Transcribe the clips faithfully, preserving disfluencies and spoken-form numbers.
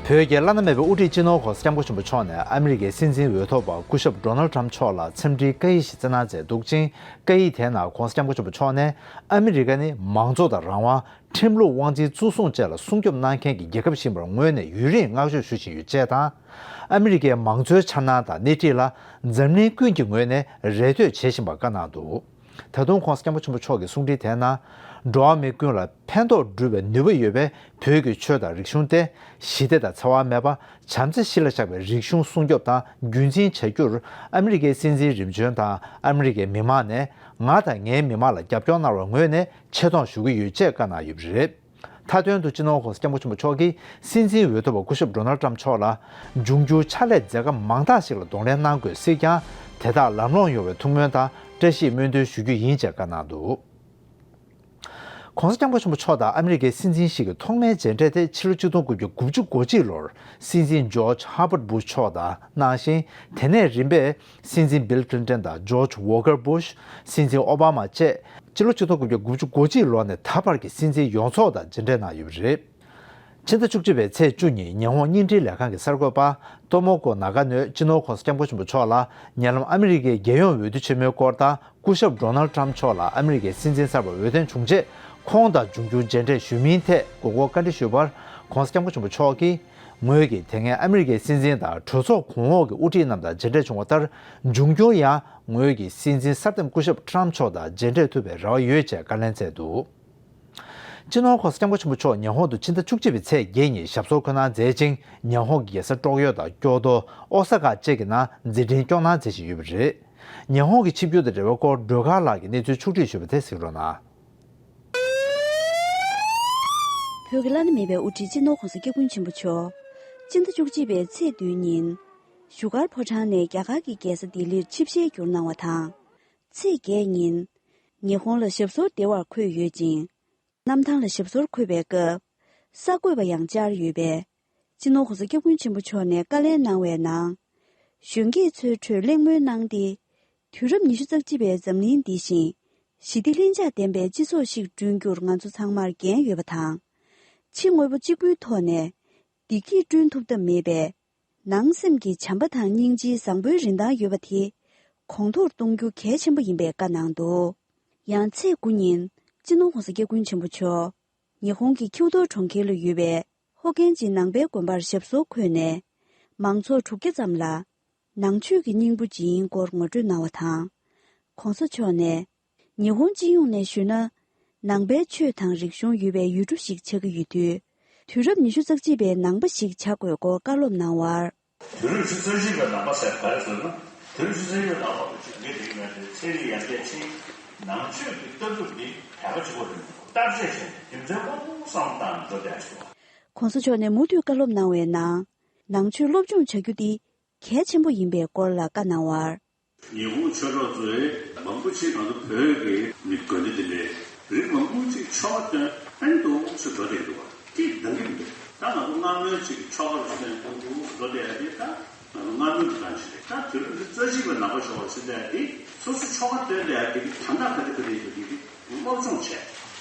བོད་ཀྱི་བླ་ན་མེད་པའི་དབུ་ཁྲིད་སྤྱི་ནོར་༧གོང་ས་༧སྐྱབས་མགོན་ཆེན་པོ་མཆོག་ནས་ཨ་མི་རི་ཀའི་སྲིད་འཛིན་འོས་ཐོབ་པ་སྐུ་ཞབས་ཌོ་ནལ་ཊམ་མཆོག་ལ་འཚམས་འདྲིའི་བཀའ་ཡིག་ཞིག་བསྩལ་གནང་མཛད་འདུག་ཅིང་། བཀའ་ཡིག་དེའི་ནང་༧གོང་ས་༧སྐྱབས་མགོན་ཆེན་པོ་མཆོག་ནས་ཨ་མི་རི་ཀ་ནི་མང་གཙོ་དང་རང་དབང་། ཁྲིམས་ལུགས་དབང་འཛིན་གཙོ་བཟུང་བཅས་ལ་སྲུང་སྐྱོབ་གནང་མཁན་གྱི་རྒྱལ་ཁབ་ཞིག་ཡིན་པར་ངོས་ནས་ཡུན་རིང་བསྔགས་བརྗོད་ཞུ་བཞིན་ཡོད་ཅེས་དང་། ཨ་མི་རི་ཀའི་མང་གཙོའི་འཆར་སྣང་དང་སྣེ་ཁྲིད་ལ་འཛམ་གླིང་ཀུན་གྱི་ངོས་ནས་རེ་ལྟོས་བྱེད་བཞིན་པར་བཀའ་གནང་འདུག་ད་དུང་༧གོང་ས་༧སྐྱབས་མགོན་ཆེན་པོ་མཆོག་གི་གསུང་འཕྲིན་དེའི་ནང་། འགྲོ་བ་མི་ཀུན་ལ་ཕན་ཐོགས་སྒྲུབ་པའི་ནུས་པ་ཡོད་པའི་བོད་ཀྱི་ཆོས་དང་རིག་གཞུང་སྟེ། ཞི་བདེ་དང་འཚེ་བ་མེད་པ། བྱམས་བརྩེ་གཞི་ལ་བཞག་པའི་རིག་གཞུང་སྲུང་སྐྱོབ་དང་རྒྱུན་འཛིན་བྱ་རྒྱུར་ཨ་མི་རི་ཀའི་སྲིད་འཛིན་རིམ་བྱོན་དང་ཨ་མི་རི་ཀའི་མི་མང་ནས་ང་དང་ངའི་མི་མང་ལ་རྒྱབ་སྐྱོར་གནང་བར་ངོས་ནས་ཆེ་མཐོང་ཞུ་གི་ཡོད་ཅེས་བཀའ་གནང་ཡོད་པ་རེད། མཐའ་དོན་དུ་སྤྱི་ནོར་༧གོང་ས་༧སྐྱབས་མགོན་ཆེན་པོ་མཆོག་གིས་སྲིད་འཛིན་འོས་ཐོབ་པ་སྐུ་ཞབས་ཌོ་ནལ་ཊམ་མཆོག་ལ་འབྱུང་འགྱུར་ཕྱག་ལས་མཛད་ཁག་མང་དག་ཞིག་ལ་གདོང་ལེན་གནང་དགོས་སྲིད་ཀྱང་། དེ་དག་ལམ་ལྷོང་ཡོང་བའི་ཐུགས་སྨོན་དང་བཀྲ་ཤིས་སྨོན་འདུན་ཞུ་རྒྱུ་ཡིན་ཅེས་བཀའ་གནང་འདུག ༸གོང་ས་༸སྐྱབས་མགོན་ཆེན་པོ་མཆོག་དང་ཨ་མི་རི་ཀའི་སྲིད་འཛིན་ཞིག་གི་ཐོག་མའི་མཇལ་འཕྲད་དེ་ཕྱི་ལོ་ཆིག་སྟོང་དགུ་བརྒྱ་དགུ་བཅུ་གོ་གཅིག་ལོར་སྲིད་འཛིན་ཇོརྗ་ཧར་བར་བུ་ཤ་མཆོག་དང་གནང་ཞིང་། དེ་ནས་རིམ་པས་སྲིད་འཛིན་བིལ་ཁི་ལིན་ཏོན་དང་ཇོརྗ་ཝོ་ཀར་བུ་ཤ། སྲིད་འཛིན་ཨོ་བྷ་མ་བཅས། ཕྱི་ལོ་ཆིག་སྟོང་དགུ་བརྒྱ་དགུ་བཅུ་གོ་གཅིག་ལོ་ནས་ད་བར་གྱི་སྲིད་འཛིན་ཡོངས་རྫོགས་དང་མཇལ་འཕྲད་གནང་ཡོད་པ་རེད། ཕྱི་ཟླ་བཅུ་གཅིག་པའི་ཚེས་བཅུ་ཉིན་ཉི་ཧོང་བརྙན་འཕྲིན་ལས་ཁང་གི་གསར་འགོད་པ་ཏོ་མོ་ཀོ་ན་ག་ནོས་སྤྱི་ནོར་༸གོང་ས་༸སྐྱབས་མགོན་ཆེན་པོ་མཆོག་ལ་ཉེ་ལམ་ཨ་མི་རི་ཀའི་རྒྱལ་ཡོངས་འོས་བསྡུ་ཆེན་མོའི་སྐོར་དང་། སྐུ་ཞབས་ཌོ་ནལ་ཊམ་མཆོག་ལ་ཨ་མི་རི་ཀའི་སྲིད་འཛིན་གསར་པར་འོས་ཐོན་བྱུང་རྗེས། ཁོང་དང་འབྱུང་འགྱུར་མཇལ་འཕྲད་ཞུ་མིན་ཐད་མགོ་སྐོར་བཀའ་འདྲི་ཞུས་པར། ༸གོང་ས་༸སྐྱབས་མགོན་ཆེན་པོ་མཆོག་གིས། ངོས་ཀྱིས་དེ་སྔའི་ཨ་མི་རི་ཀའི་སྲིད་འཛིན་དང་གྲོས་ཚོགས་གོང་འོག་གི་དབུ་ཁྲིད་རྣམས་དང་མཇལ་འཕྲད་བྱུང་བ་ལྟར། འབྱུང་འགྱུར་ཡང་ངོས་ཀྱིས་སྲིད་འཛིན་གསར་འདེམས་སྐུ་ཞབས་ཊམ་མཆོག་དང་མཇལ་འཕྲད་ཐུབ་པའི་རེ་བ་ཡོད་ཅེས་བཀའ་ལན་སྩལ་འདུག་སྤྱི་ནོར་༸གོང་ས་༸སྐྱབས་མགོན་ཆེན་པོ་མཆོག་ཉི་ཧོང་དུ་ཕྱི་ཟླ་བཅུ་གཅིག་པའི་ཚེས་བརྒྱད་ཉིན་ཞབས་སོར་འཁོད་གནང་མཛད་ཅིང་། ཉི་ཧོང་གི་རྒྱལ་ས་ཀྲོག་ཡོ་དང་ཀྱོ་ཏོ། ཨོ་ས་ཀ་བཅས་ཀྱི་ནང་མཛད་འཕྲིན་སྐྱོང་གནང་མཛད་བཞིན་ཡོད་པ་རེད། ཉི་ཧོང་གི་ཆིབས་བསྒྱུར་དང་འབྲེལ་བའི་སྐོར་སྒྲོལ་དཀར་ལགས་ཀྱིས་གནས་ཚུལ་ཕྱོགས་སྒྲིག་ཞུས་པ་དེ་གཟིགས་རོགས་གནང་། བོད་ཀྱི་བླ་ན་མེད་པའི་དབུ་ཁྲིད་སྤྱི་ནོར་༸གོང་ས་༸སྐྱབས་མགོན་ཆེན་པོ་མཆོག་སྤྱི་ཟླ་བཅུ་གཅིག་པའི་ཚེས་བདུན་ཉིན། བཞུགས་སྒར་ཕོ་བྲང་ནས་རྒྱ་གར་གྱི་རྒྱལ་ས་ལྡི་ལིར་ཆིབས་ཞལ་བསྒྱུར་གནང་བ་དང་། ཚེས་བརྒྱད་ཉིན། ཉི་ཧོང་ལ་ཞབས་སོར་བདེ་བར་འཁོད་ཡོད་ཅིང་། གནམ་ཐང་ལ་ཞབས་སོར་འཁོད་པའི་སྐབས། གསར་འགོད་པ་ཡང་བཅར་ཡོད་པས། སྤྱི་ནོར་༸གོང་ས་༸སྐྱབས་མགོན་ཆེན་པོ་མཆོག་ནས་བཀའ་ལན་གནང་བའི་ནང་། གཞོན་སྐྱེས་ཚོའི་ཁྲོད་གླེང་མོལ་གནང་སྟེ། དུས་རབས་ཉི་ཤུ་རྩ་གཅིག་པའི་འཛམ་གླིང་འདི་བཞིན་ཞི་བདེ་ལྷིང་འཇགས་ལྡན་པའི་སྤྱི་ཚོགས་ཤིག་བསྐྲུན་རྒྱུར་ང་ཚོ་ཚང་མར་འགན་ཡོད་པ་དང་། ཕྱི་དངོས་པོ་གཅིག་པུའི་ཐོག་ནས་བདེ་སྐྱིད་བསྐྲུན་ཐུབ་ཐབས་མེད་པས། ནང་སེམས་ཀྱི་བྱམས་པ་དང་སྙིང་རྗེའི་བཟང་པོའི་རིན་ཐང་ཡོད་པ་དེ་གོང་མཐོར་གཏོང་རྒྱུ་གལ་ཆེན་པོ་ཡིན་པའི་བཀའ་གནང་འདུག་ཡང་ཚེས་དགུ་ཉིན་སྤྱི་ནོར་༸གོང་ས་༸སྐྱབས་མགོན་ཆེན་པོ་མཆོག་ཉི་ཧོང་གི་ཁྱུ་ཏོ་གྲོང་ཁྱེར་ལ་ཡོད་པའི་ཧོ་ཀན་ཇི་ནང་པའི་དགོན་པར་ཞབས་སོར་འཁོད་ནས། མང་ཚོགས་དྲུག་བརྒྱ་ཙམ་ལ་ནང་ཆོས་ཀྱི་སྙིང་པོ་སྦྱིན་སྐོར་ངོ་སྤྲོད་གནང་བ་དང་། ༸གོང་ས་མཆོག་ནས། ཉི་ཧོང་སྤྱི་ཡོངས་ནས་ཞུས་ན། ནང་པའི་ཆོས་དང་རིག་གཞུང་ཡོད་པའི་ཡུལ་གྲུ་ཞིག་ཆགས་ཀྱི་ཡོད་དུས། དུས་རབས་ཉི་ཤུ་རྩ་གཅིག་པའི་ནང་པ་ཞིག་ཆགས་དགོས་སྐོར་བཀའ་སློབ་གནང་བར། དུས་རབས་ཉི་ཤུ་རྩ་གཅིག་པའི་ནང་པ་ཟེར་ག་རེ་ཟེར་ན། དུས་རབས་ཉི་ཤུ་རྩ་གཅིག་པའི་ནང་པ་ཞིག་ཆགས་ཀྱི་ཡོད་དུས་ཚན་རིག་ཡར་རྒྱས་ཕྱིན། ནང་ཆོས་ཀྱི་ལྟ་གྲུབ་འདི་དར་ཁ་ཆེ་པོ་རེད། བརྟག་དཔྱད་བྱས་རྒྱུ་མཚན་དངོས་པོ་བསམ་བློ་བཏང་འགྲོ་བསྡད་ཆོག ༸གོང་ས་མཆོག་ནས་མུ་མཐུད་བཀའ་སློབ་གནང་བའི་ནང་། ནང་ཆོས་སློབ་སྦྱོང་བྱ་རྒྱུ་འདི་གལ་ཆེན་པོ་ཡིན་པའི་སྐོར་ལ་བཀའ་གནང་བར། ཉི་ཧོང་ཆོས་གྲོགས་ཚོས་མང་པོ་ཅིག་ང་ཚོ་བོད་ཀྱི་མི་དགོན་སྡེ་འདི་འདྲའི་རིགས་མང་པོ་ཅིག་ཆོ་ག་འདོན་ཨན་འདུག་ཅིག་འགྲོ་བསྡད་འདུག་བ། དེ་འདང་གི་མི་འདུག་ད་ང་ཚོ་སྔ་མོའི་ཅིག་གི་ཆོ་ག་རུ་སྟོན་གཏོང་འདུག་འགྲོ་བསྡད་ཡ་དེ་ད་ང་ཚོ་སྔ་མོའི་གི་གང་ཞིག་རེད། ད་དུས་རབས་འདི་རྩ་གཅིག་པའི་ནང་པ་ཆོ་ག་ཟེར་བསྡད་ཡ་དེ་སོ་སོ་ཆོ་ག་འདོན་བསྡད་ཡ་དེ་གི་དོན་དག་ག་རེ་ག་རེ་ཡོད་པ་དེ་གི་སློབ་སྦྱོང་བྱས།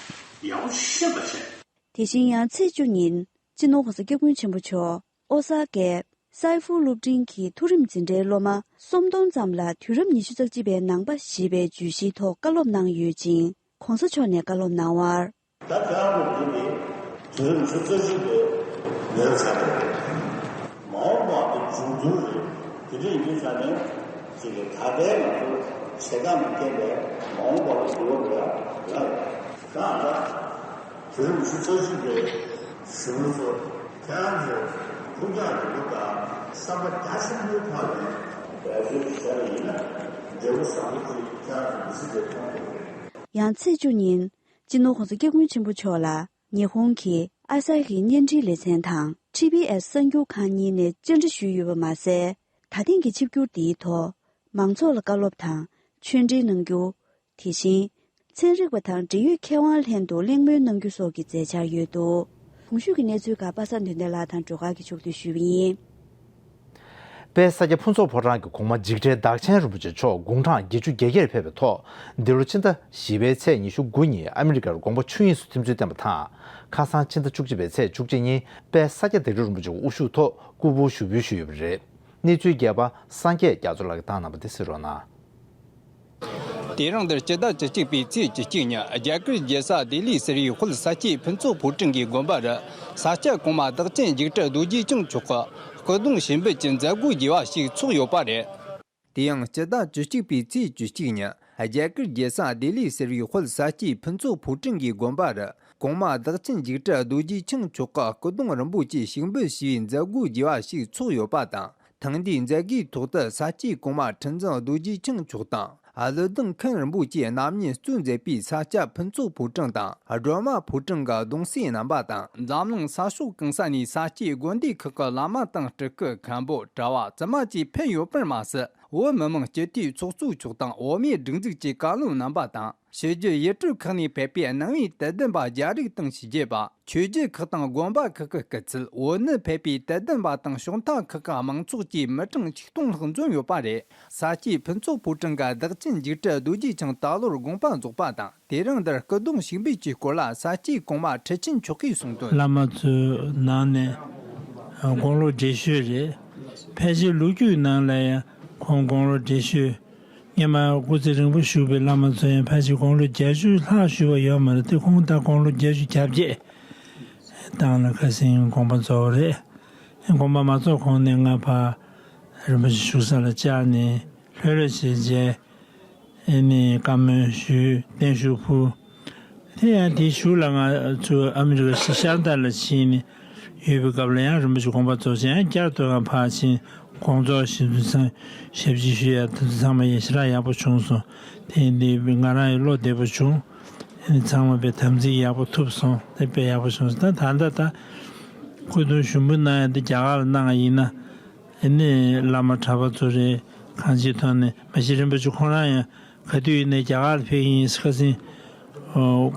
ཡག་པོ་ཤེས་པ་བྱས། དེ་བཞིན་ཡང་ཚེས་བཅུ་ཉིན་སྤྱི་ནོར་༸གོང་ས་༸སྐྱབས་མགོན་ཆེན་པོ་མཆོག་ཨོ་ས་ཀའི་སའི་ཧྥུ་སློབ་འབྲིང་གི་མཐོ་རིམ་འཛིན་གྲྭའི་སློབ་མ་སུམ་སྟོང་ཙམ་ལ་དུས་རབས་ཉི་ཤུ་རྩ་གཅིག་པའི་ནང་པ་ཞེས་པའི་བརྗོད་གཞིའི་ཐོག་བཀའ་སློབ་གནང་ཡོད་ཅིང་། ༸གོང་ས་མཆོག་ནས་བཀའ་སློབ་གནང་བར། ད་ཁྱེད་རང་ཚོ་འདི་ནི་དུས་རབས་ཉི་ཤུ་རྩ་གཅིག་པའི་ལོའི་མཚན་རེད། མ་འོངས་པ་གི་འབྱུང་འགྱུར་རེད། དེ་འདྲ་ཡིན་དུས་ཙང་ནས་ཅིག་གི་ད་ལྟའི་ང་ཚོ་བྱེད་སྟངས་ལ་བརྟེན་པའི་མ་འོངས་པ་གི་འགྱུར་བ་རེད་ཡ། ཡང་རེད། ད་ད་དུས་རབས་ཉི་ཤུ་རྩ་གཅིག་པའི་གཞོན་ནུ་ཚོ་ཁྱེད་རང་ཚོ་ཕུགས་རྒྱང་རིང་པོ་དང་བསམ་པ་རྒྱ་ཆེན་པོའི་ཐོག་ནས་འབད་རྩོལ་ཞིག་བྱས་པ་ཡིན་ན་འབྲས་བུ་བཟང་པོ་ཅིག་ཁྱེད་རང་ཚོ་མི་སྲིད་པའི་མཐོང་ཐུབ་རེད། ཡང་ཚེས་བཅུ་ཉིན་སྤྱི་ནོར་༸གོང་ས་༸སྐྱབས་མགོན་ཆེན་པོ་མཆོག་ལ་ཉི་ཧོང་གི་ཨ་ས་ཧི་བརྙན་འཕྲིན་ལེ་ཚན་དང་ཊི་བི་ཨེས་གསར་འགྱུར་ཁང་གཉིས་ནས་བཅར་འདྲི་ཞུས་ཡོད་པ་མ་ཟད། ད་ཐེངས་ཀྱི་ཆིབས་བསྒྱུར་འདིའི་ཐོག་མང་ཚོགས་ལ་བཀའ་སློབ་དང་ཆོས་འབྲེལ་གནང་རྒྱུ། དེ་བཞིན། ཚན་རིག་པ་དང་འབྲེལ་ཡོད་མཁས་དབང་ལྷན་དུ་གླེང་མོལ་གནང་རྒྱུ་སོགས་ཀྱི་མཛད་འཆར་ཡོད་འདུག་གོང་ཞུས་ཀྱི་གནས་ཚུལ་ཁག་པ་སངས་དོན་ལྡན་ལགས་དང་སྒྲོལ་དཀར་གྱིས་ཕྱོགས་བསྡུས་ཞུས་པ་ཡིན། དཔལ་ས་སྐྱ་ཕུན་ཚོགས་ཕོ་བྲང་གི་གོང་མ་འཇིགས་བྲལ་བདག་ཆེན་རིན་པོ་ཆེ་མཆོག་དགུང་གྲངས་བརྒྱད་ཅུ་གྱ་བརྒྱད་ཕེབས་པའི་ཐོག་འདི་ལོ་ཕྱི་ཟླ་བཞི་པའི་ཚེས་ཉི་ཤུ་དགུ་ཉིན་ཨ་མི་རི་ཀར་དགོངས་པ་ཆོས་དབྱིངས་སུ་ཐིམ་ཚུལ་བསྟན་པ་དང་། ཁ་སང་ཕྱི་ཟླ་བཅུ་གཅིག་པའི་ཚེས་བཅུ་གཅིག་ཉིན་དཔལ་ས་སྐྱ་བདེ་ལེགས་རིན་པོ་ཆེའི་དབུ་བཞུགས་ཐོག་སྐུ་ཕུང་ཞུགས་འབུལ་ཞུས་ཡོད་པ་རེད། གནས་ཚུལ་རྒྱས་པ་སངས་རྒྱས་རྒྱ་མཚོ་ལགས་ཀྱིས་བཏང་གནང་བ་དེ་གསན་རོགས་གནང་། དེ་རིང་འདིར་སྤྱི་ཟླ་བཅུ་གཅིག་པའི་ཚེས་བཅུ་གཅིག་ཉིན་རྒྱ་གར་རྒྱལ་ས་ལྡི་ལིའི་གསེར་གཡུའི་དཔལ་ས་སྐྱའི་ཕུན་ཚོགས་ཕོ་བྲང་གི་དགོན་པ་རུ་ས་སྐྱ་གོང་མ་བདག་ཆེན་འཇིགས་བྲལ་རྡོ་རྗེ་འཆང་མཆོག་གི་སྐུ་གདུང་ཞིང་སྦུལ་གྱི་མཛད་སྒོ་རྒྱས་པ་ཞིག་ཚོགས་ཡོད་པ་རེད། དེ་ཡང་སྤྱི་ཟླ་བཅུ་གཅིག་པའི་ཚེས་བཅུ་གཅིག་ཉིན་རྒྱ་གར་རྒྱལ་ས་ལྡི་ལིའི་གསེར་གཡུའི་དཔལ་ས་སྐྱའི་ཕུན་ཚོགས་ཕོ་བྲང་གི་དགོན་པ་རུ་གོང་མ་བདག་ཆེན་འཇིགས་བྲལ་རྡོ་རྗེ་འཆང་མཆོག་གི་སྐུ་གདུང་རིན་པོ་ཆེ་ཞིང་སྦུལ་ཞུ་བའི་མཛད་སྒོ་རྒྱས་པ་ཞིག་ཚོགས་ཡོད་པ་དང་། ཐེངས་འདིའི་མཛད་སྒོའི་ཐོག་ཏུ་ས་སྐྱའི་གོང་མ་ཁྲི་འཛིན་རྡོ་རྗེ་འཆང་མཆོག་དང་། ཨ་ལུ་ལྡིང་མཁན་རིན་པོ་ཆེ་རྣམ་གཉིས་གཙོས་མཛད་པའི་ས་སྐྱ་ཕུན་ཚོགས་ཕོ་བྲང་དང་སྒྲོལ་མ་ཕོ་བྲང་གི་གདུང་སྲས་རྣམ་པ་དང་། འཛམ་གླིང་ས་ཕྱོགས་གང་ས་ནས་ས་སྐྱའི་དགོན་སྡེ་ཁག་གི་བླ་མ་དང་སྤྲུལ་སྐུ་མཁན་པོ་གྲྭ་བ་བཙུན་མ་བཅས་ཕེབས་ཡོད་པར་མ་ཟད། བོད་མི་མང་སྤྱི་འཐུས་ཚོགས་གཙོ་མཆོག་དང་བོད་མིའི་སྒྲིག་འཛུགས་ཀྱི་བཀའ་བློན་རྣམ་པ་དང་། ཕྱི་རྒྱལ་ཡུལ་གྲུ་ཁག་ནས་ཕེབས་པའི་ནང་པའི་དད་ལྡན་པ་རྒྱ་རིགས་དང་ཕྱི་རྒྱལ་པ། ཆོས་བརྒྱུད་ཁག་དང་དགོན་པ་ཁག་གི་སྐུ་ཚབ། བོད་ནས་ཕེབས་པའི་དད་ལྡན་པ་དང་ཕྱོགས་མཐའ་ཁག་གི་མང་ཚོགས་ཀྱིས་མི་གྲངས་ཆིག་སྟོང་ལྷག་འཛོམས་ཡོད་པ་རེད། ས་སྐྱའི་ཕུན་ཚོགས་ཕོ་བྲང་གི་བདག་ཆེན་འཇིགས་བྲལ་རྡོ་རྗེ་འཆང་ད་ལོར་དགོངས་པ་རྫོགས་པ་དང་། དེ་རིང་འདིར་སྐུ་གདུང་ཞིང་སྦུལ་གྱི་སྐོར་ལ་ས་སྐྱའི་གོང་མ་ཁྲི་ཆེན་མཆོག་གིས་གསུངས་དོན། བླ་མ་ཚོའི་ནང་ནས་དགུང་ལོ་བགྲེས་ཤོས་རེད། ཕལ་ཆེར་ལོ་རྒྱུས་ནང་ལ་ཡང་ཁོང་དགུང་ལོ་བགྲེས་ཤོས། སྔོན་མ་སྐུ་ཚེ་རིང་པོ་བཞུགས་པའི་བླ་མ་ཚོ་ཡང་ཕལ་ཆེར་དགུང་ལོ་བརྒྱད་ཅུ་ལྷག་བཞུགས་པ་ཡོད་མ་རེད་དེ། ཁོང་ད་དགུང་ལོ་བརྒྱད་ཅུ་གྱ་བརྒྱད་བཏང་ལ་ཁ་སང་དགོངས་པ་རྫོགས་པ་རེད། དགོངས་པ་མ་རྫོགས་གོང་ནས་ང་ཕར་རིན་པོ་ཆེ་བཞུགས་ས་ལ་བཅར་ནས་ལྷོད་ལྷོད་བྱས་རྗེས་ཨེ་ནས་བཀའ་མོལ་ཞུས། བརྟན་བཞུགས་ཕུལ། དེ་ཡང་དེའི་གཞུག་ལ་ང་ཚོ་ཨ་མི་རི་ཀ་ཤར་ཏ་ལ་ཕྱིན་ནས་ཡོད་པའི་སྐབས་ལ་ཡང་རིན་པོ་ཆེ་དགོངས་པ་རྫོགས་ཤིང་ཡང་བསྐྱར་དུ་ང་ཕར་ཕྱིན། དགོངས་རྫོགས་ཞུ་དུས་ཚང་ཞབས་ཕྱི་ཞུ་ཡ་དེ་ཚོ་ཚང་མ་ཡིན་ཞེ་དྲག་ཡག་པོ་བྱུང་སོང་། དེ་ཡིན་དུས་ང་རང་ཡང་བློ་བདེ་པོ་བྱུང་། ཨ་ནི་ཚང་མ་དཔེ་དམ་ཚིག་ཡག་པོ་ཐུབ་སོང་། དེ་དཔེ་ཡག་པོ་བྱུང་སོང་། ད་ད་ལྟ་ད་སྐུ་གདུང་ཞུགས་འབུལ་གནང་ཡ་འདི་རྒྱ་གར་ལ་གནང་ཡ་ཡིན་ན། ཨ་ནི་བླ་མ་གྲྭ་པ་ཚོ་རེད། གང་ཅིའི་ཐོག་ནས་མ་གཞི་རིན་པོ་ཆེ་ཁོང་རང་ཡང་ག་དུས་ཡིན་ནའི་རྒྱ་གར་ལ་ཕེབས་ཀྱི་ཡིན་ཟེར། ཁ་སང་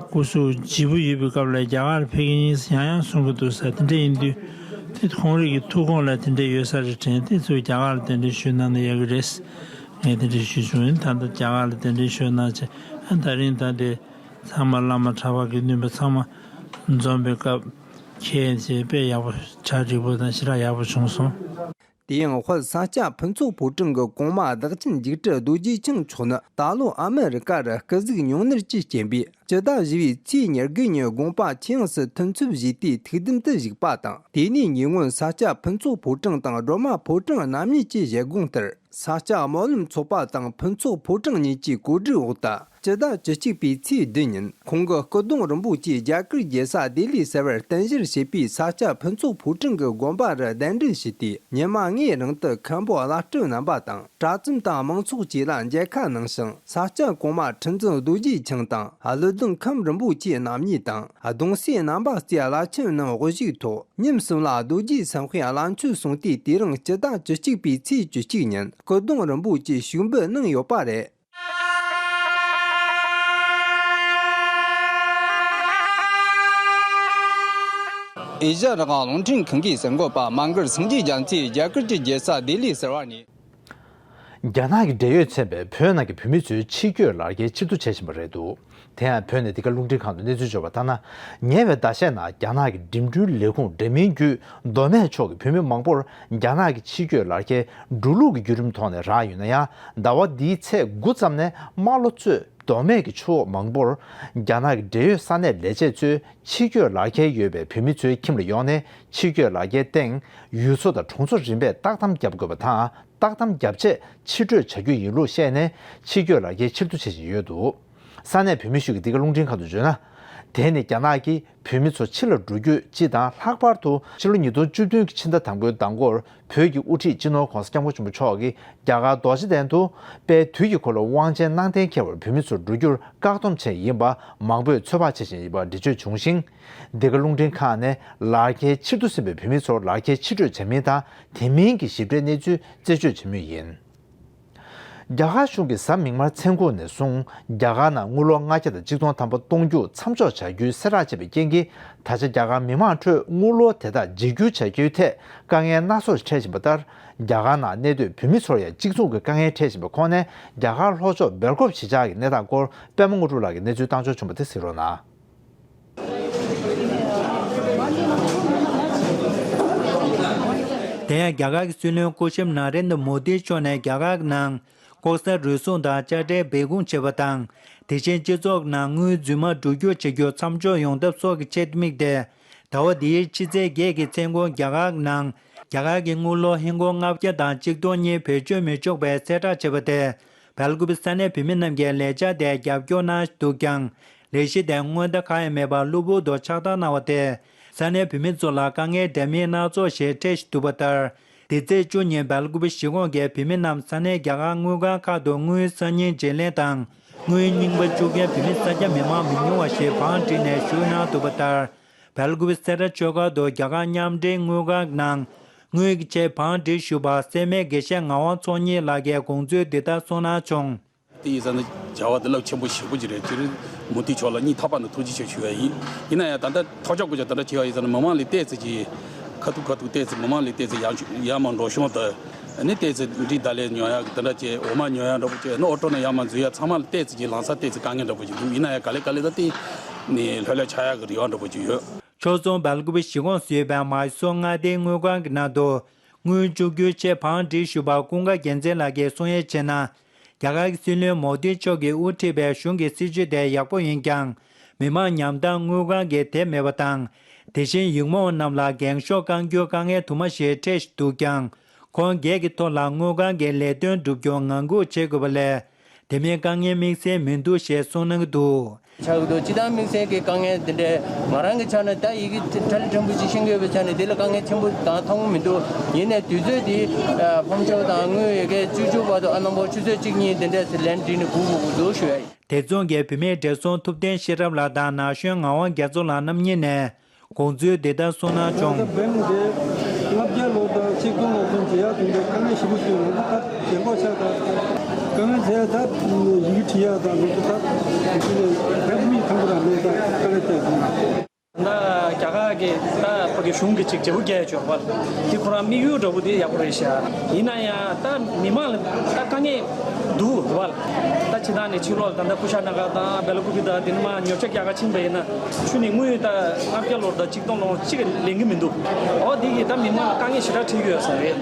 སྐུ་གཟུགས་བརྗེ་པོ་ཡོད་པའི་སྐབས་ལ་རྒྱ་གར་ལ་ཕེབས་ཀྱི་ཡིན་ཟེར་ཡང་ཡང་གསུང་གི་འདུག་ཟེར། དེ་འདྲ་ཡིན་དུས་དེ་ཁོང་རང་གི་ཐུགས་དགོངས་ལ་དེ་འདྲ་ཡོད་ས་རེད་དྲན། དེ་ཚོས་རྒྱ་གར་ལ་གདན་འདྲེན་ཞུས་གནང་ན་ཡག་གི་རེད། ངས་དེ་འདྲ་ཞུས་བྱུང་། ཡིན་ད་ལྟ་རྒྱ་གར་ལ་གདན་འདྲེན་ཞུས་གནང་བྱས། ཨ་ད་རིང་ད་དེ་ཚང་མ་བླ་མ་གྲྭ་པ་དགེ་འདུན་པ་ཚང་མ་འཛོམས་པའི་སྐབས་ཁྱེད་ཚོས་དཔེ་ཡག་པོ་གྲ་སྒྲིག་པོ་དང་ཞེ་དྲག་ཡག་པོ་བྱུང་སོང་། དེ་ཡང་དཔལ་ས་སྐྱ་ཕུན་ཚོགས་ཕོ་བྲང་གི་གོང་མ་བདག་ཆེན་འཇིགས་བྲལ་རྡོ་རྗེ་འཆང་མཆོག་ནི་ད་ལོ་ཨ་མི་རི་ཀ་རུ་སྐུ་གཟུགས་ཉུང་ནར་གྱིས་རྐྱེན་པས་སྤྱི་ཟླ་བཞི་པའི་ཚེས་ཉེར་དགུ་ཉིན་དགོངས་པ་ཆོས་དབྱིངས་སུ་ཐིམ་ཚུལ་བཞེས་ཏེ་ཐུགས་དམ་དུ་བཞུགས་པ་དང་། དེ་ནས་ཉེ་སྔོན་ས་སྐྱ་ཕུན་ཚོགས་ཕོ་བྲང་དང་སྒྲོལ་མ་ཕོ་བྲང་རྣམ་གཉིས་ཀྱི་ཞལ་དགོངས་ལྟར། ས་སྐྱ་སྨོན་ལམ་ཚོགས་པ་དང་ཕུན་ཚོགས་ཕོ་བྲང་གཉིས་ཀྱི་གོ་སྒྲིག་འོག་ཏུ་སྤྱི་ཟླ་བཅུ་གཅིག་པའི་ཚེས་བདུན་ཉིན་ཁོང་གི་སྐུ་གདུང་རིན་པོ་ཆེ་རྒྱ་གར་རྒྱལ་ས་ལྡི་ལི་གསར་པར་རྟེན་གཞིར་བྱས་པའི་ས་སྐྱ་ཕུན་ཚོགས་ཕོ་བྲང་གི་དགོན་པ་རུ་གདན་འདྲེན་ཞུས་ཏེ། ཉི་མ་ལྔའི་རིང་དུ་མཁན་པོ་བླ་སྤྲུལ་རྣམ་པ་དང་གྲྭ་བཙུན་དང་མང་ཚོགས་བཅས་ལ་མཇལ་ཁ་གནང་ཞིང་། ས་སྐྱ་གོང་མ་ཁྲི་འཛིན་རྡོ་རྗེ་འཆང་དང་ཀླུ་ལྡིང་ཁམས་རིན་པོ་ཆེ་རྣམ་གཉིས་དང་། གདུང་སྲས་རྣམ་པ་རྩེ་བླ་ཆེན་རྣམས་དབུ་བཞུགས་ཐོག་ཉིན་གསུམ་ལ་རྡོ་རྗེ་སེམས་དཔའི་བླ་མཆོད་གསུངས་ཏེ། དེ་རིང་སྤྱི་ཟླ་བཅུ་གཅིག་པའི་ཚེས་བཅུ་གཅིག་ཉིན་སྐུ་གདུང་རིན་པོ་ཆེ་ཞུགས་འབུལ་གནང་ཡོད་པ་རེད། ཨེ་ཤ་ཡ་རང་དབང་རླུང་འཕྲིན་ཁང་གི་གསར་འགོད་པ་མ་མགར་སངས་རྒྱས་རྒྱ་མཚོས་རྒྱ་གར་གྱི་རྒྱལ་ས་ལྡི་ལི་ཟེར་བ་ནས། རྒྱ་ནག་གི་འབྲེལ་ཡོད་ཚན་པས་བོད་ནང་གི་བོད་མི་ཚོའི་ཕྱིར་སྐྱོད་ལག་འཁྱེར་ཕྱིར་བསྡུ་བྱེད་བཞིན་པ་རེད་འདུག་དེ་ཡང་བོད་ནས་འདི་ག་རླུང་འཕྲིན་ཁང་དུ་གནས་ཚུལ་འབྱོར་བ་ལྟར་ན། ཉེ་བའི་ཟླ་ཤས་ནང་རྒྱ་ནག་གི་འགྲིམ་འགྲུལ་ལས་ཁུངས་འདྲ་མིན་བརྒྱུད་མདོ་སྨད་ཕྱོགས་ཀྱི་བོད་མི་མང་པོར་རྒྱ་ནག་གི་ཕྱིར་སྐྱོད་ལག་འཁྱེར་འགྲོ་ལུགས་ཀྱི་བརྒྱུད་རིམ་ཐོག་ནས་རག་ཡོད་ན་ཡང་། ཟླ་བ་འདིའི་ཚེས་དགུ་ཙམ་ནས་རྨ་ལྷོ་གཙོས་མདོ་སྨད་ཀྱི་ཕྱོགས་མང་པོར་རྒྱ་ནག་གི་འབྲེལ་ཡོད་ས་གནས་ལས་བྱེད་ཚོས་ཕྱིར་སྐྱོད་ལག་འཁྱེར་ཡོད་པའི་བོད་མི་ཚོའི་ཁྱིམ་ལ་ཡོང་ནས་ཕྱིར་སྐྱོད་ལག་འཁྱེར་སྟེང་ཡུལ་ཚོ་དང་གྲོང་ཚོ་རིམ་པས་བཏགས་གཏམ་བརྒྱབ་དགོས་པ་དང་། བཏགས་གཏམ་བརྒྱབ་རྗེས་ཕྱིར་སྤྲོད་བྱ་རྒྱུ་ཡིན་ལུགས་བཤད་ནས་ཕྱིར་སྐྱོད་ལག་འཁྱེར་ཕྱིར་བསྡུ་བྱེད་བཞིན་ཡོད་འདུག་ས་གནས་བོད་མི་ཞིག་གིས་འདི་ག་རླུང་འཕྲིན་ཁང་དུ་བརྗོད་ན། དེ་ནི་རྒྱ་ནག་གིས་བོད་མི་ཚོ་ཕྱི་ལ་འགྲོ་རྒྱུ་སྤྱི་དང་། ལྷག་པར་དུ་ཕྱི་ལོ་ཉིས་སྟོང་བཅུ་བདུན་གྱི་ཕྱི་ཟླ་དང་པོའི་ཟླ་འགོར་བོད་ཀྱི་དབུ་ཁྲིད་སྤྱི་ནོར་༸གོང་ས་༸སྐྱབས་མགོན་ཆེན་པོ་མཆོག་གིས་རྒྱ་གར་རྡོ་རྗེ་གདན་དུ་དཔལ་དུས་ཀྱི་འཁོར་ལོའི་དབང་ཆེན་གནང་གཏན་འཁེལ་བར་བོད་མི་ཚོ་འགྲོ་རྒྱུར་བཀག་སྡོམ་བྱས་ཡིན་པ་མང་པོས་ཚོད་དཔག་བྱེད་བཞིན་ཡོད་པ་འགྲེལ་བརྗོད་བྱུང་ཞིང་། འདི་ག་རླུང་འཕྲིན་ཁང་ནས་ལག་འཁྱེར་ཕྱིར་བསྡུ་ཟིན་པའི་བོད་མི་ཚོར་ལག་འཁྱེར་ཕྱིར་སྤྲོད་བྱ་མིན་དང་། དེ་མིན་གྱི་ཞིབ་ཕྲའི་གནས་ཚུལ་རྩད་གཅོད་བྱེད་མུས་ཡིན། རྒྱ་གར་གཞུང་གིས་གཟའ་མིག་དམར་མཚན་གུང་ནས་བཟུང་རྒྱ་གར་ནང་དངུལ་ལོར་ལྔ་བརྒྱ་དང་གཅིག་སྟོང་ཐམ་པ་གཏོང་རྒྱུ་མཚམས་འཇོག་བྱ་རྒྱུའི་གསལ་བསྒྲགས་བྱས་པའི་རྐྱེན་གྱིས། ད་ཆ་རྒྱ་གར་མི་མང་ཁྲོད་དངུལ་ལོར་དེ་དག་བརྗེ་སྒྱུར་བྱ་རྒྱུའི་ཐད་དཀའ་ངལ་སྣ་ཚོགས་འཕྲད་བཞིན་པ་ལྟར། རྒྱ་གར་ནང་གནས་སྡོད་བོད་མི་ཚོར་ཡང་གཅིག་མཚུངས་ཀྱི་དཀའ་ངལ་འཕྲད་བཞིན་པའི་ཁོངས་ནས། རྒྱ་གར་ལྷོ་ཕྱོགས་སྦེལ་ཀོབ་གཞིས་ཆགས་ཀྱི་གནས་སྟངས་སྐོར་པད་མ་དངོས་གྲུབ་ལགས་ཀྱིས་གནས་ཚུལ་བཏང་འབྱོར་བྱུང་བ་དེ་གཟིགས་རོགས་གནང་། དེ་ཡང་རྒྱ་གར་གྱི་སྲིད་བློན་སྐུ་ཞབས་ན་རེན་དྲ་མོ་དི་མཆོག་ནས་རྒྱ་གར་གྱི་ནང་ལྐོག་ཟ་རུལ་སུངས་དང་དཔྱ་ཁྲལ་སྦས་སྐུང་བྱེད་པ་དང་། དེ་བཞིན་སྤྱི་ཚོགས་ནང་དངུལ་རྫུན་མ་འགྲོ་རྒྱུ་བྱེད་རྒྱུ་མཚམས་འཇོག་ཡོང་ཐབས་སོགས་ཀྱི་ཆེད་དམིགས་ཏེ། ཟླ་བ་འདིའི་ཕྱི་ཚེས་བརྒྱད་ཀྱི་མཚན་གུང་རྒྱ་གར་ནང་རྒྱ་གར་གྱི་དངུལ་ལོར་ཧིན་སྒོར་ལྔ་བརྒྱ་དང་གཅིག་སྟོང་གཉིས་བེད་སྤྱོད་མི་ཆོག་པའི་གསལ་བསྒྲགས་བྱས་པ་དེ། སྦེལ་ཀུ་པེ་ས་གནས་བོད་མི་རྣམས་ཀྱིས་ལས་འཆར་དེར་རྒྱབ་སྐྱོར་གནང་འདུག་ཀྱང་། ལས་གཞི་དེ་སྔོན་བརྡ་གང་ཡང་མེད་པར་གློ་བུར་དུ་ཕྱག་བསྟར་གནང་བ་དེས། ས་གནས་བོད་མི་ཚོ་ལ་དཀའ་ངལ་འདྲ་མིན་སྣ་ཚོགས་ཤིག་འཕྲད་བཞིན་འདུག་པ་ལྟར། འདི་ཚེས་བཅུ་ཉིན་སྦེལ་ཀུ་པེ་གཞིས་ཁོངས་ཀྱི་བོད་མི་རྣམས་ས་གནས་རྒྱ་གར་དངུལ་ཁང་ཁག་ཏུ་དངུལ་སང་ཉིན་བརྗེ་ལེན་དང་། དངུལ་རྙིང་པ་བཅུག་མཁན་བོད་མི་གསར་རྒྱ་མི་མང་མི་ཉུང་བ་ཞིག་བང་བསྒྲིགས་ནས་བཞུགས་གནང་འདུག་པ་ལྟར། སྦེལ་ཀུ་པེ་སེ་ར་ཆོས་སྒར་དུ་རྒྱ་གར་མཉམ་འབྲེལ་དངུལ་ཁང་ནང་དངུལ་གྱི་ཆེད་བང་བསྒྲིགས་བཞུགས་པ་སེར་སྨད་དགེ་བཤེས་ངག་དབང་ཚོགས་གཉིས་ལགས་ཀྱིས་དགོངས་ཚུལ་འདི་ལྟར་གསུངས་གནང་བྱུང་། དེ་ཡིན་ཙང་ནི་བྱ་བ་འདི་རླབས་ཆེན་པོ་ཞེ་པོ་ཅིག་རེད། སྤྱིར་མུ་ཏིག་མཆོག་ལ་སྙིང་ཐག་པ་ནས་ཐུགས་རྗེ་ཆེ་ཞུ་ཡ་ཡིན། ཡིན་ན་ཡང་ད་ལྟ་ཐོག་ཅོག་ཀུ་ཅོག་ད་ལྟ་བྱེད་ཡ་ཡིན་ཙང་ནི་མི་མང་ལ་ཏོག་ཙམ་ཅིག་ཁ་ཐུག་ཁ་ཐུག་ཏོག་ཙམ་མི་མང་ལ་ཏོག་ཙམ་ཡར་ཡར་མར་འགྲོ་གཞོན་དང་ནི་ཏོག་ཙམ་འདྲི་བརྡ་ལན་ཉོ་ཡ་གི་དེ་འདྲ་ཅིག་འོ་མ་ཉོ་ཡ་འདྲ་པོ་ཅིག་ནི་ཨོ་ཊོ་ནང་ཡར་མར་འཛུལ་ཡ་ཚང་མ་ལ་ཏོག་ཙམ་ཅིག་ལམ་སང་ཏོག་ཙམ་དཀའ་ངལ་འདྲ་པོ་ཅིག་འདུག་ཡིན་ན་ཡང་ག་ལེ་ག་ལེ་ད་ཏིག་ནི་ལྷོད་ལྷོད་ཆགས་ཡ་གི་རེ་བ་འདྲ་པོ་ཅིག་ཡོད། ཆོལ་གསུམ་སྦེལ་ཀུ་པེ་གཞིས་ཁོངས་ཟུར་པའི་མཱི་སོར་མངའ་སྡེའི་དངུལ་ཁང་གི་ནང་དུ་དངུལ་བཅུག་རྒྱུའི་ཆེད་བང་བསྒྲིགས་བཞུགས་པ་ཀུན་དགའ་རྒྱལ་མཚན་ལགས་ཀྱིས་གསུང་ཡས་བྱས་ན། རྒྱ་གར་གྱི་སྲིད་བློན་མོ་དི་མཆོག་གིས་དབུ་ཁྲིད་པའི་གཞུང་གི་སྲིད་བྱུས་དེ་ཡག་པོ་ཡིན་ཀྱང་། མི་མང་ཉམ་ཐག་དངུལ་ཁང་གིས་དེ་མེད་པ་དང་། དེ་བཞིན་ཡིག་རྨོངས་རྣམས་ལ་འགེངས་ཤོག་བསྐང་རྒྱུའི་དཀའ་ངལ་དུ་མ་ཞིག་འཕྲད་བཞིན་འདུག་ཀྱང་། ཁོང་སྒེར་གྱི་ཐོག་ལ་དངུལ་ཁང་གི་ལས་དོན་བསྒྲུབ་རྒྱུར་ངང་སྒུག་བྱེད་དགོས་པ་ལས། དེ་མིན་དཀའ་ངལ་དམིགས་བསལ་མི་འདུག་ཞེས་གསུངས་གནང་གི་འདུག་ཆགས་ཀྱི་འདུག་སྤྱི་བཏང་དམིགས་བསལ་གྱི་དཀའ་ངལ་འདི་འདྲའི་ང་རང་གི་ཆ་ནས་ད་ཡི་གེ་ཁྲ་ལི་ཕྲན་བུ་ཅིག་ཤེས་ཀྱི་ཡོད་པའི་ཆ་ནས་འདི་ལ་དཀའ་ངལ་ཆེན་པོ་དང་མཐོང་གི་མི་འདུག་ཡིན་ནའི་དུས་ཚོད་འདི་ཕོམ་ཆོག་དང་དངུལ་ཡི་གེ་བཅུ་བཅུ་བར་དུ་ཨ་ནམ་པོ་ཆུ་ཚོད་གཅིག་གཉིས་འདི་འདྲས་སུ་ལན་བྲིས་ནས་སྒུག་དགོས་ཀྱི་འདུག་ཞུ་ཡ་ཡིན། དེ་མཚུངས་ཀྱི་བུད་མེད་བགྲེས་སོང་ཐུབ་བསྟན་ཤེས་རབ་ལགས་དང་ན་གཞོན་ངག་དབང་རྒྱ་མཚོ་ལགས་རྣམ་གཉིས་ནས། དགོངས་ཚུལ་འདི་ལྟར་གསུངས་གནང་བྱུང་། ད་ལྟ་བེང་དེ་ལྔ་བརྒྱ་ལོར་དང་ཆིག་སྟོང་ལོར་ཙམ་བརྗེ་ཡག་དེ་འདྲའི་དཀའ་ངལ་ཞེ་པོ་ཞིག་ཡོད་ན་ད་རྒན་གོག་ཆགས་དང་དཀའ་ངལ་བྱས་ད་ཡི་གེ་བྲིས་ཡག་དང་ལོ་ད་དེ་ཚོ་ནས་བེང་མི་ཐང་པོ་ར་མེད་ད་དཀའ་ངལ་བྱས་སོང་ན། ད་རྒྱ་གར་གྱི་ད་ཕ་གི་གཞུང་གི་ཅིག་བརྗེ་པོ་རྒྱག་ཆོག་པ་དེ་ཁོ་རང་དམིགས་ཡུལ་འདྲ་པོ་དེ་ཡག་པོ་རེད་ཤག་ཡིན་ན་ཡང་ད་མི་མང་ལ་ད་དཀའ་ངལ་འདུག་བ། ད་ཕྱི་ནང་ནས་ཕྱི་ལོགས་ད་ད་ཀུ་ཤ་ན་ག་དང་སྦེ་ལ་ཀུ་པི་ད་དེ་ནི་མ་ཉོ་ཆ་རྒྱག་ག་ཕྱིན་པ་ཡིན་ན། ཆུ་ནི་དངུལ་ད་ལྔ་བརྒྱ་ལོར་ད་གཅིག་སྟོང་ལོར་གཅིག་ལེན་གི་མི་འདུག་འོ་དེ་གིས་ད་མི་མང་ལ་དཀའ་ངལ་ཞེ་དྲག་འཕྲད་ཀྱི་ཡོད་ས་རེད།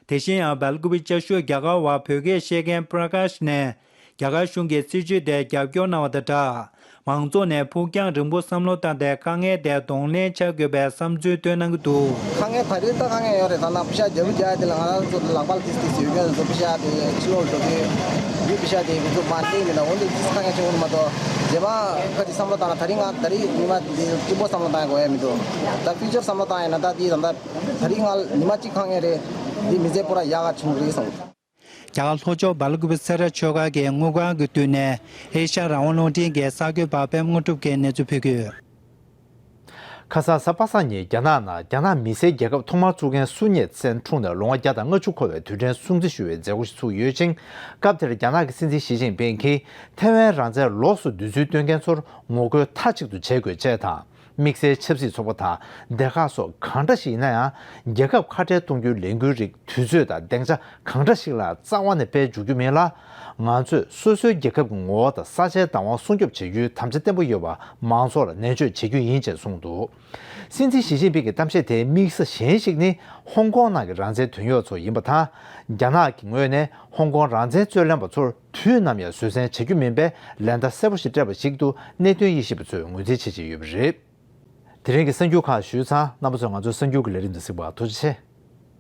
དེ་བཞིན་ཡང་སྦེལ་ཀུ་པེ་བཅའ་བཞུགས་རྒྱ་གར་བ་བོད་སྐད་ཤེས་མཁན་པྲ་ཀཱཤ་ནས་རྒྱ་གར་གཞུང་གི་སྲིད་བྱུས་དེར་རྒྱབ་སྐྱོར་གནང་བ་དང་སྦྲགས། མང་ཚོགས་ནས་ཕུགས་རྒྱང་རིང་པོ་བསམ་བློ་བཏང་སྟེ་དཀའ་ངལ་དེ་གདོང་ལེན་བྱ་དགོས་པའི་བསམ་ཚུལ་བཏོན་གནང་གི་འདུག་དཀའ་ངལ་ད་རེས་ད་དཀའ་ངལ་ཡོད་རེད། ད་ནང་པེ་ཤ་རྒྱབ་རྒྱག་དེ་ལ་ང་རང་ཚོ་ལག་པ་ལ་ཏིས་ཏིས་ཡོད་མཁན་ཚོ་པེ་ཤ་དེ་ཕྱི་ལོགས་འགྲོ་གི་ཡོད། པེ་ཤ་དེ་ང་ཚོ་མ་ལེན་མི་འདུག་འོན་ཏེ་ཏིས་དཀའ་ངལ་ཆེན་པོ་མ་གཏོགས་རྗེས་མ་ཁ་ཅིག་བསམ་བློ་བཏང་ན་ད་རིང་ང་ད་རིང་ཉི་མ་དེ་སྐྱིད་པོ་བསམ་བློ་བཏང་ཡ་དགོས་ཡ་མི་འདུག་ད་ཕིའུ་ཅར་བསམ་བློ་བཏང་ཡ་ན་ད་དེ་ད་ད་ད་རིང་ང་ཉི་མ་གཅིག་དཀའ་ངལ་རེད། དེ་མི་ཚེ་པོ་ར་ཡག་ག་བྱུང་རེད་བསམ། རྒྱ་གར་ལྷོ་ཕྱོགས་སྦེལ་ཀུ་པེ་སེ་ར་ཆོས་སྒར་གྱི་དངུལ་ཁང་གི་མདུན་ནས་ཨེ་ཤ་ཡ་རང་དབང་རླུང་འཕྲིན་གྱི་གསར་འགོད་པ་པད་མ་དངོས་གྲུབ་ཀྱིས་གནས་ཚུལ་ཕུལ་གྱི་ཡོད། ཁ་སང་གཟའ་པ་སངས་ཉིན་རྒྱ་ནག་ནང་རྒྱ་ནག་མི་སེར་རྒྱལ་ཁབ་ཐོག་མར་བཙུགས་མཁན་སུན་ཡེ་ཚེན་འཁྲུངས་ནས་ལོ་ངོ་བརྒྱ་དང་ལྔ་བཅུ་འཁོར་བའི་དུས་དྲན་སྲུང་བརྩི་ཞུ་བའི་མཛད་སྒོ་ཞིག་ཚུགས་ཡོད་ཅིང་། སྐབས་དེར་རྒྱ་ནག་གི་སྲིད་འཛིན་ཞི་ཅིན་ཕིང་གིས་ཐའེ་ཝན་རང་བཙན་ལོགས་སུ་བསྡུ་ཚུལ་སྟོན་མཁན་ཚོར་ངོ་རྒོལ་མཐའ་གཅིག་ཏུ་བྱེད་དགོས་ཅེས་དང་། དམིགས་བསལ་ཆབ་སྲིད་ཚོགས་པ་དང་སྡེ་ཁག་སོགས་གང་འདྲ་ཞིག་ཡིན་ན་ཡང་། རྒྱལ་ཁབ་ཁ་བྲལ་གཏོང་རྒྱུའི་ལས་འགུལ་རིགས་དུས་ཚོད་དང་སྡིངས་ཆ་གང་འདྲ་ཞིག་ལ་རྩ་བ་ནས་སྤེལ་འཇུག་རྒྱུ་མིན་ལ། ང་ཚོས་སོ་སོའི་རྒྱལ་ཁབ་ཀྱི་ངོ་བོ་དང་ས་ཆའི་བདག་དབང་སྲུང་སྐྱོབ་བྱེད་རྒྱུའི་དམ་བཅའ་བརྟན་པོ་ཡོད་པ་མང་ཚོགས་ལ་ནན་བརྗོད་བྱེད་རྒྱུ་ཡིན་ཅེས་གསུངས་འདུག་སྲིད་འཛིན་ཞི་ཅིན་ཕིང་གི་གཏམ་བཤད་དེའི་དམིགས་ས་གཞན་ཞིག་ནི་ཧོང་ཀོང་ནང་གི་རང་བཙན་དོན་གཡོག་ཚོ་ཡིན་པ་དང་། རྒྱ་ནག་གི་ངོས་ནས་ཧོང་ཀོང་རང་བཙན་རྩོད་ལེན་པ་ཚོར་དུས་ནམ་ཡང་བཟོད་བསྲན་བྱེད་རྒྱུ་མིན་པའི་ལན་བརྡ་གསལ་པོ་ཞིག་སྤྲད་པ་ཞིག་ཏུ་གནད་དོན་དབྱེ་ཞིབ་པ་ཚོས་ངོས་འཛིན་བྱེད་བཞིན་ཡོད་པ་རེད། དེ་རིང་གི་གསར་འགྱུར་ཁག་ཞུས་ཚར། རྣམ་པ་ཚོས་ང་ཚོའི་གསར་འགྱུར་གྱི་ལས་རིམ་དེ་གཟིགས་པར་ཐུགས་རྗེ་ཆེ།